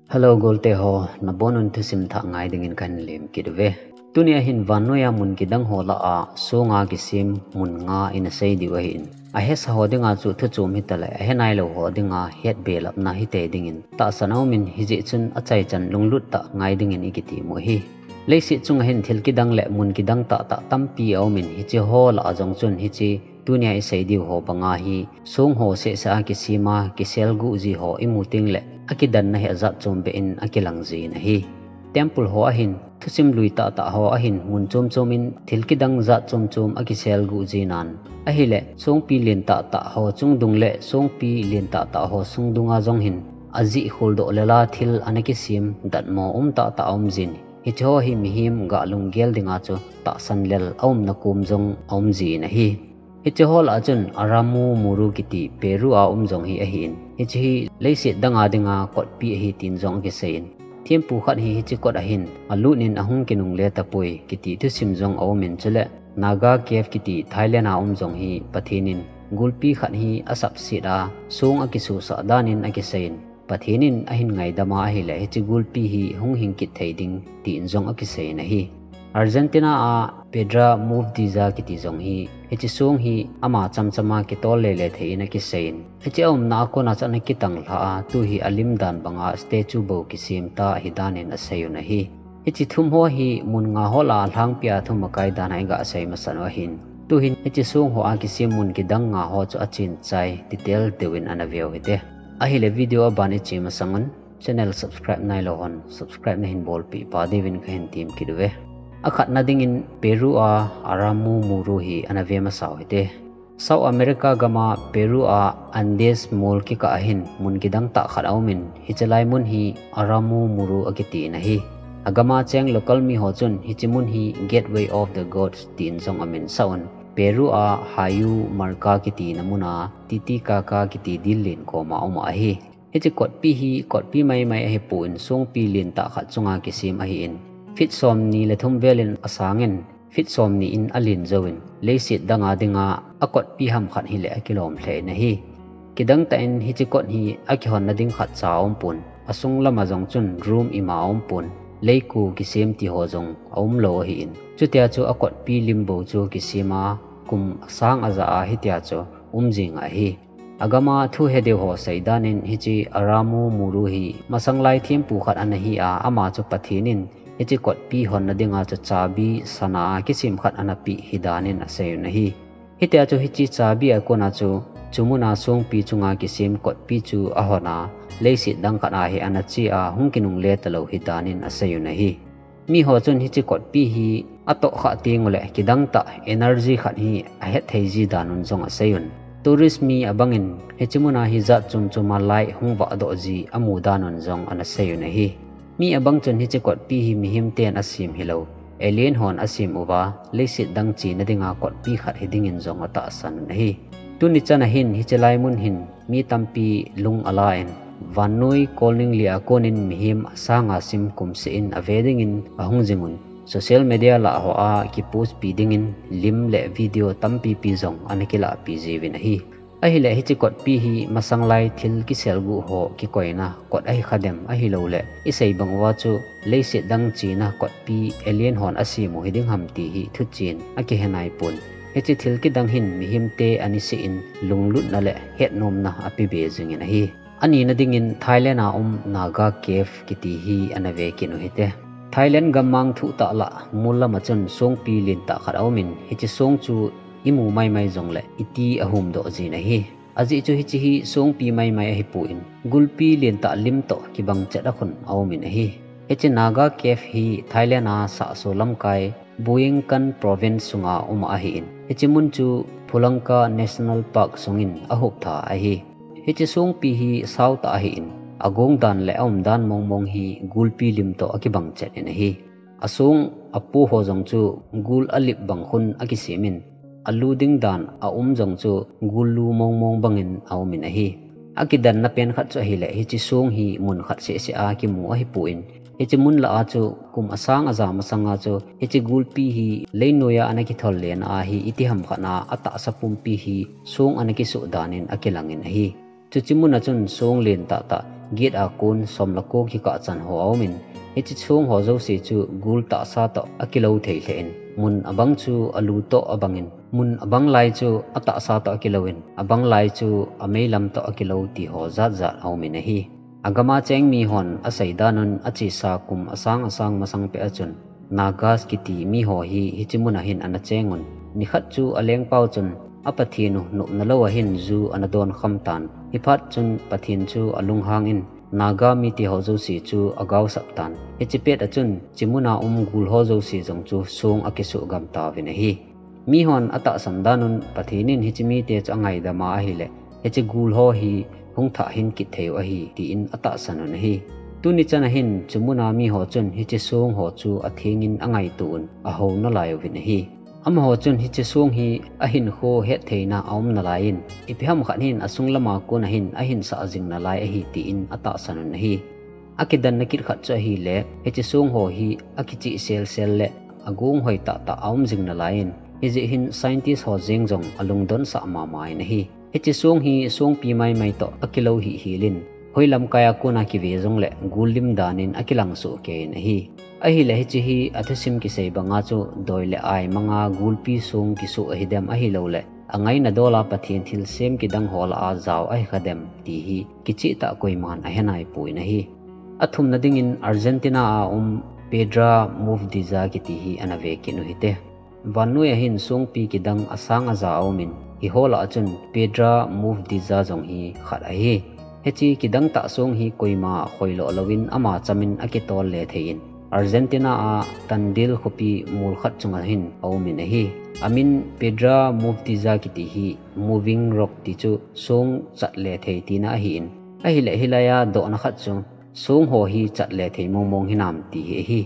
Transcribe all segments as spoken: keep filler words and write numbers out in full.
Hello, golte ho, nabonun thusim thah ngai dingin kahin lem kit uve. Tunia hin vannoiya mun kidang ho lah a, songa kisem mun nga ina sei diu ahin. Ahesa ho dinga chu thuchom hitaleh, ahe nailou ho dinga hetbelapna hite dingin tahsan aumin, hijeh chun achaichan lunglut tah ngai dingin ikiti mu ahi. Leiset chunga hin thil kidang le mun kidang tahtah tampi aumin, hiche ho lah a jong chun hiche tunia isei diu ho banga hi, song ho sehseh a kisem a, kiselguh ji ho imu tengleh, akidanna hi ajat chom beh in akilang jin ahi. Temple ho ahin, thusim lui tahtah ho ahin, mun chom chom in thil kidang jat chom chom akiselguh jinan. Ahileh, songpi len tahtah ho chungdung le songpi len tahtah ho sungdunga jong hin, ajih khuldoh lela thil ana kisem datmo um tahtah aum jin. Hiche ho hi mihem gah lunggel dinga chu tahsan lel aumna kom jong aum jin ahi. Hiche ho lah a chun Aramu Muru kiti Peru a um jong hi ahin. Hiche hi leiset danga dinga kotpi ahi tin jong akiseiyin. Thempu khat hi hiche kot ahin, alut in ahung kinungle tapoi kiti thusim jong aumin, chuleh Naga Cave kiti Thailand a um jong hi Pathen in gulpi khat hi asapset a, song akisuhsah danin akiseiyin. Pathen in ahin ngaidam a ahileh, hiche gulpi hi hung hing kit thei ding, tin jong akiseiyin ahi. Argentina a Piedra Movediza kiti jong hi, hiche song hi ama chamchama kitol lele thei in akiseiyin. Hiche aumna a kona chu ana kitanglha a, tu hi alim dan banga statue bou kisem ta ahi danin aseiyun ahi. Hiche thum ho hi mun nga ho lah a lhangpia thum akai dan a iga sei masat u ahin. Tuhin hiche song ho a kisem mun kidang nga ho chu achen chai detail deuvin ana veu hite. Ahileh video aban iche masangun, channel subscribe nailou hon, subscribe nahin bolpeh pa diuvin kahin tem kit uve. Akhatna dingin Peru a Aramu Muru hi ana ve masau hite. South America gama Peru a Andes mol kikah ahin mun kidang tah khat aumin, hiche lai mun hi Aramu Muru akitin ahi. Agama cheng local mi ho chun hiche mun hi Gateway of the Gods tin jong amin sah un. Peru a Hayu Marca kitina muna Titicaca kiti dil len koma um ahi. Hiche kotpi hi kotpi maimai ahipon songpi lentah khat chunga kisem ahin, feet somni le thum velin asangin, feet somni in alen jouvin, leiset danga dinga akotpi ham khat hileh akilom lheh in ahi. Kidang tah in hiche kot hi akihonna ding khatcha aumpon, asung lama jong chun room ima aumpon, leiko kisem ti ho jong aumlou ahin. Chutia chu akotpi lim bou chu kisem a, kum sang aja a hitia chu um jing ahi. Agama thu he deu ho sei danin hiche Aramu Muru hi masanglai thempu khat ana hi a, ama chu Pathen in hiche kotpi honna dinga chu chabi sana a kisem khat ana peh hi danin aseiyun ahi. Hitia chu hiche chabi a kona chu, chu muna songpi chunga kisem kotpi chu ahon a, leiset dang khat a hi ana che a, hung kinungle talou hi danin aseiyun ahi. Mi ho chun hiche kotpi hi atoh khah tenguleh kidang tah energy khat hi ahet thei ji danun jong aseiyun. Tourist mi abangin hiche muna hi jat chom chom a light hung vahdoh ji amu danun jong ana seiyun ahi. Mi abang chun hiche kotpi hi mihem ten asem hilou, alien hon asem uva, leiset dang chena dinga kotpi khat hi dingin jong atahsan un ahi. Tuni chan ahin hiche lai mun hin mi tampi lung ala in, vannoi kolning lia konin mihem asanga sim kumseh in ave dingin ahung jingun, social media lah ho a kipost pi dingin lim le video tampi pi jong ana kilahpi jiuvin ahi. Ahileh hiche kotpi hi masanglai thil kiselguh ho kikoina kot ahi khadem ahilouleh, isei bang uva chu leiset dang chena kotpi alien hon asem u hi ding ham ti hi thuchen akihe naipon. Hiche thil kidang hin mihemte aniseh in lunglutna le hetnomna ape be jingin ahi. Anina dingin Thailand a um Naga Cave kiti hi ana ve kit u hite. Thailand gammang thuh tah lah mol lama chun songpi lentah khat aumin, hiche song chu imu maimai jongleh iti ahumdoh jin ahi. Ajeh chu hiche hi songpi maimai ahipon, gulpi lentah lim toh kibang chet a khun aumin ahi. Hiche Naga Cave hi Thailand a sahso lamkai Buyengkan Province sunga um ahin, hiche mun chu Phu Langka National Park sungin ahup tha ahi. Hiche songpi hi sao tah ahin, agong dan le aumdan mongmong hi gulpi lim toh akibang chet in ahi. Asong apo ho jong chu gul alip bang khun akisemin, alu ding dan aum jong chu gul lu mongmong bangin aumin ahi. Akidanna pen khat chu ahileh, hiche song hi mun khat sehseh a kimu ahipon, hiche mun lah a chu kum asang aja masanga chu hiche gulpi hi leinoiya ana kithol lena hi iti ham khat a atahsa pumpi hi song ana kisuh danin akilangin ahi. Chuche muna chun song lentah tah get a kon som le ko kikah chan ho a um in, hiche song ho jouse chu gul tahsa toh akilou thei lheh in, mun abang chu alu toh abang in, mun abang lai chu atahsa toh akilou in, abang lai chu amei lam toh akilou ti ho jat jat a um in ahi. Agam a cheng mi hon asei dan un achesa kum asang asang masang pet a chun Nagas kiti mi ho hi hiche mun a hin ana cheng un. Nikhat chu alengpau chun a Pathen u nopna lou a hin ju ana don kham tan. Hiphat chun Pathen chu alunghang in Naga mite ho jouse chu agaosap tan. Hiche pet a chun hiche mun a um gul ho jouse jong chu song akisuh gam tauvin ahi. Mi hon atahsan dan un Pathen in hiche mite chu angaidam a ahile, hiche gul ho hi hung thah hing kit thei u ahi, tin atahsan un ahi. Tuni chan a hin hiche mun a mi ho chun hiche song ho chu atheng in angaito un, aho nalai uvin ahi. Amaho chun hiche song hi ahinkho hettheina aum nalai in, ipi ham khat hin asung lam a kon a hin ahin sah jing nalai ahi, tin atahsan un ahi. Akidanna kit khat chu ahile, hiche song ho hi akichih sel sel le agong hoi tah tah aum jing nalai in, hijeh hin scientist ho jeng jong alungdon sah mama in ahi. Hiche song hi songpi maimai toh akilou hih hel in, hoi lamkai a kon a kive jong le gul lim dan in akilang soh kei in ahi. Ahile hiche hi athusim kisei bang a chu doi le ai mang a gulpi song kisuh ahi dem ahilou le, angaina dol a Pathen thilsem kidang ho lah a jao ahi kha dem ti hi kicheh tah koiman ahe nai poi in ahi. Athumna ding in Argentina a um Piedra Movediza kiti hi ana ve kit u hite. Vannoi a hin songpi kidang asang aja aum in, hiho lah a chun Piedra Movediza jong hi khat ahi. Hiche kidang tah song hi koima khoilo lou in ama cham in akitol le thei in, Argentina a Tandil khopi mol khat chung a hin aum in ahi. Amin Piedra Movediza kiti hi moving rock ti chu song chat le thei tina ahi in. Ahile hilai a dohna khat chu song ho hi chat le thei mong mong hinam ti hi ahi.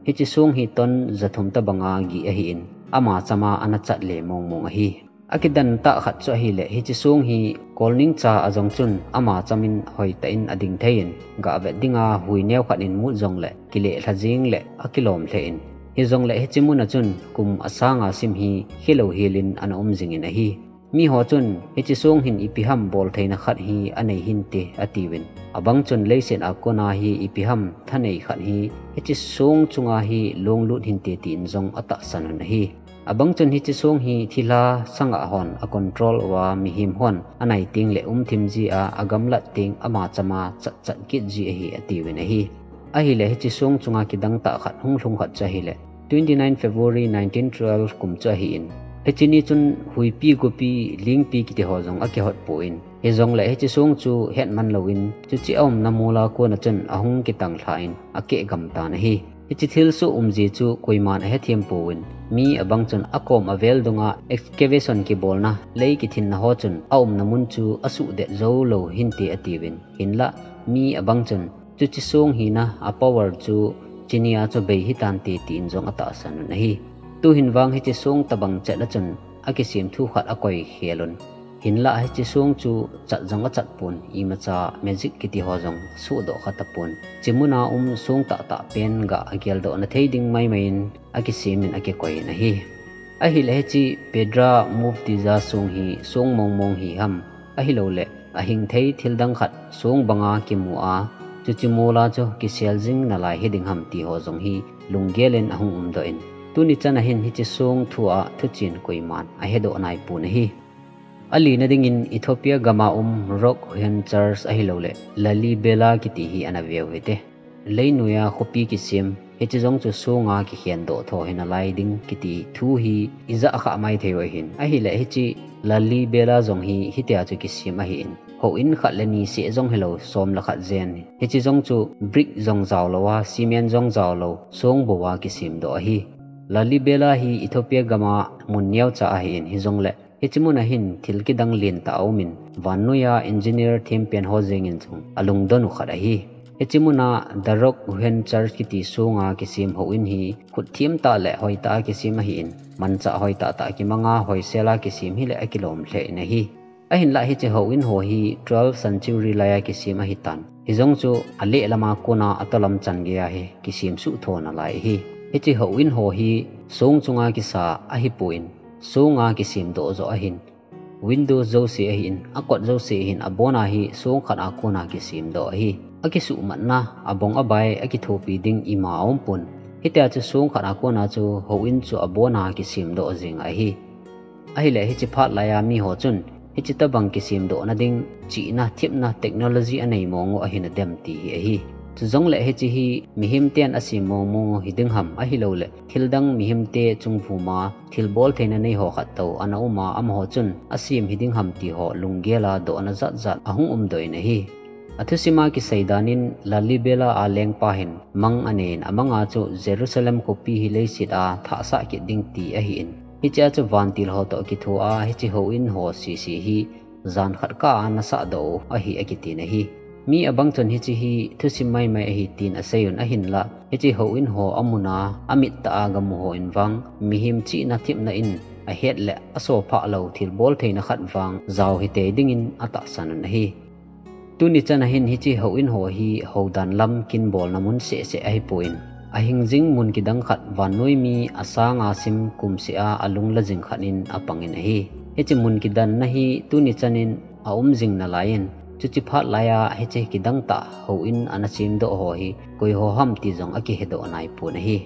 Hiche song hi ton jathum tabang a gih ahi in, ama cham a ana chat le mong mong ahi. Akidan tah khat chu ahile, hiche song hi kolning cha a jong chun ama cham in hoitah in ading thei in, gah vet ding a hui neo khat in mut jong le, kile lha jing le akilom lheh in. Hijong le hiche mun a chun kum asang a sim hi khilou hel in ana um jing in ahi. Mi ho chun, hiche song hin ipi ham bol theina khat hi anei hinte, atiuvin. Abang chun leiset a kon a hi ipi ham thanei khat hi, hiche song chung a hi long lut hinte tin jong atahsan un ahi. Abang chun hiche song hi thilha sanga hon a control uva mihem hon anai teng le um thim ji a, agamlat teng ama cham a chat chat kit ji ahi, atiuvin ahi. Ahile hiche song chung a kidang tah khat hung lhung khat chu ahile, twenty nine February nineteen twelve kum chu ahi in. Hiche ni chun huipi, gopi, lingpi kiti ho jong akihot poi in. Hijong le hiche song chu het man lou in, chuche aumna mol a kon a chun ahung kitang lha in akeh gam tan ahi. Hiche thilsoh um ji chu koiman ahethem poi in, mi abang chun akom avel dung a excavation kibolna, lei kithinna ho chun aumna mun chu asuh det jou lou hinte atiuvin. Hinlah mi abang chun chuche song hina a power chu chuche ni a chu bei hitante tin jong atahsan un ahi. Tuhin vang hiche song tabang chet a chun akisem thu khat akoi khel un. Hinlah hiche song chu chat jong achat pon, imacha magic kiti ho jong asoh doh kha tapon. Hiche mun a um song tah tah pen gah ageldoh na thei ding maimai in akisem in akikoi in ahi. Ahile hiche Piedra Movediza song hi song mong mong hi ham, ahilou le ahing thei thil dang khat song bang a kimu a, chuche mol a chu kisel jing nalai hiding ham ti ho jong hi lunggel in ahung umdoh in. Tuni chan a hin hiche song thu a thuchen koiman ahedoh nai pon ahi. Alina ding in Ethiopia gam a um Rock Hewn Church ahilou le Lalibela kiti hi ana veu hite. Leinoi a khopi kisem, hiche jong chu song a kikhen doh tho hi nalai ding kiti thu hi ija kha mai thei u ahin. Ahile hiche Lalibela jong hi hitia chu kisem ahi in. Houin khat le ni seh jong hilou, som le khat jen. Hiche jong chu brick jong jao lou a, cement jong jao lou, song bou a kisem doh ahi. Lalibela hi Ethiopia gam a mun neocha ahi in, hijong le hiche mun a hin thil kidang lentah aum in, vannoi a engineer thempen ho jeng in jong alungdon u khat ahi. Hiche mun a The Rock Hewn Church kiti song a kisem houin hi khut them tah le hoitah a kisem ahi in, manchah hoitah tah kimang a hoisel a kisem hile akilom lheh in ahi. Ahinlah hiche houin ho hi twelve century lai a kisem ahi tan. Hijong chu aleh lam a kon a atoh lam chan gei a hi kisem suh tho nalai ahi. Hiche houin ho hi song chung a kisa ahipoi in, song a kisem doh joh ahin. Window jouse ahin, akot jouse ahin, abona hi song khat a kona kisemdoh ahi. Akisuhmatna, abong abai, akithopi ding ima aumpon. Hitia chu song khat a kona chu houin chu abona kisemdoh jing ahi. Ahileh hiche phat laiya miho chun, hiche tobang kisemdohna ding, chihna, thepna, technology anei mong u ahin adem ti hi ahi. Chujongleh hiche hi mihemten asem mong mong u hiding ham ahilouleh, thildang mihemte chungvuma, thilbol theina neiho khat toh ana uma, amaho chun asem hiding ham ti ho lunggel a dohna jat jat ahung umdoh in ahi. Athusima kiseidan in Lalibela a lengpa hin mang anei in, amanga chu Jerusalem khopi hi leiset a thahsah kit ding ti ahin. Hichea chu vantil ho toh kithoa, hiche houin ho sese hi jan khat kah a ana sahdoh u ahi akitin ahi. Mi abang chun hiche hi thusim maimai ahi tin aseiyun ahinlah, hiche houin ho amuna, amit tah a gamu hon vang, mihem chihna thepna in ahet leh asophah lou thilbol theina khat vang jao hitei dingin atahsan un ahi. Tuni chan ahin hiche houin ho hi houdan lam kinbolna mun sehseh ahipon, ahing jing mun kidang khat vannoi mi asanga sim kumseh a alungla jing khat in apangin ahi. Hiche mun kidanna hi tuni chan in aum jing nalaiyin, chuche phat laiya hiche kidang tah houin ana semdoh ho hi koiho ham ti jong akihedoh naipon ahi.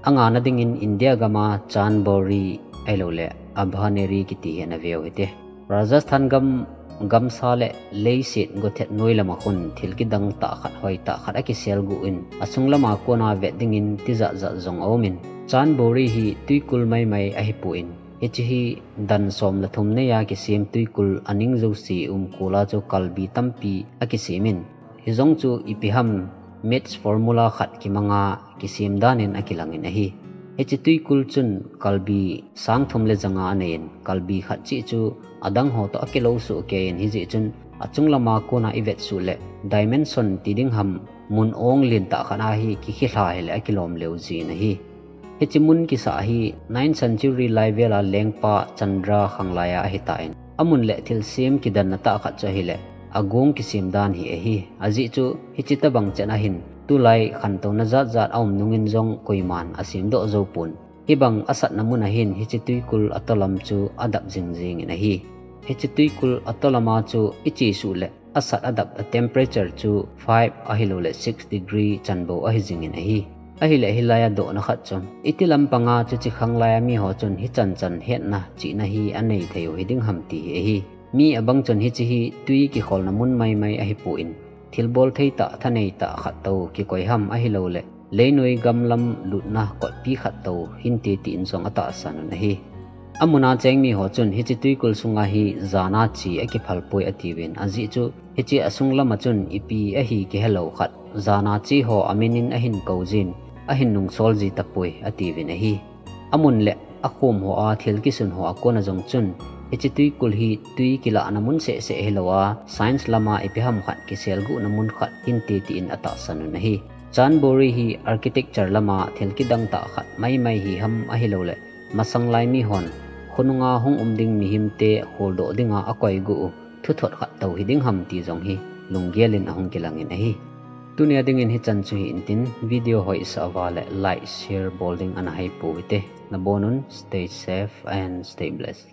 Angana dingin India gama Chand Baori ahilouleh Abhaneri kiti hi ana veu hite. Rajasthan gam gamsa le leiset gothet noi lama khun thil kidang tah khat, hoitah khat akiselguh in, asung lama kona vet dingin tijat jat jong aumin, Chand Baori hi twikul maimai ahipon, hiche hi dan som le thum neiya kisem twikul, aning jouse umkol a chu kalbi tampi akisemin, hijong chu ipi ham maths formula khat kimanga kisem danin akilangin ahi. Hiche twikul chun kalbi sang thum le janga aneiyin, kalbi khat cheh chu adang ho toh akilou soh keiyin, hijeh chun achung lama kona ivet suh leh dimension ti ding ham, mun ong lentah khat a hi kikhel a hileh akilom leu jin ahi. Hiche mun kisah hi ninth century lai vela lengpa Chandra khanglaiya ahitan, amun le thilsem kidanna tah khat chu ahileh, agong kisem dan hi ahi. Ajeh chu hiche tobang chan ahin tulai khantouna jat jat aum nungin jong koiman asemdoh joupon. Hibang asatna mun ahin hiche twikul atolam chu adap jing jingin ahi. Hiche twikul atolama chu ichesuh leh asat adap a temperature chu five ahilouleh six degree chanbou ahi jingin ahi. Ahileh hilaiya dohna khat chu, iti lampanga chuche khanglaiya miho chun hichan chan hetna chihna hi anei thei u hiding ham ti hi ahi. Mi abang chun hiche hi twi kikholna mun maimai ahipon, thilbol thei tah, thanei tah khat toh kikoi ham ahilouleh leinoi gamlam lutna kotpi khat toh hinte tin jong atahsan un ahi. Amuna cheng miho chun hiche twikul sunga hi jana che akiphalpoi atiuvin, ajeh chu hiche asung lama chun ipi ahi kihelou khat, jana che ho amin in ahin koujin, ahin nungsol ji tapoi atiuvin ahi. Amun le akhom hoa thil kisun hoa kona jong chun, hiche twikul hi twi kilahna mun sehseh hilouva, science lama ipi ham khat kiselguhna mun khat hinte tin atahsan un ahi. Chand Baori hi architecture lama thil kidang tah khat maimai hi ham ahilouleh, masanglai mihon khonunga hung um ding mihemte kholdoh dinga akoiguh u thuthot khat toh hiding ham ti jong hi lunggel in ahung kilangin ahi. Tunia dingin hichan chu hitin, video hoisah uva leh like, share bol ding ana heipou hite. Nabonun, stay safe and stay blessed.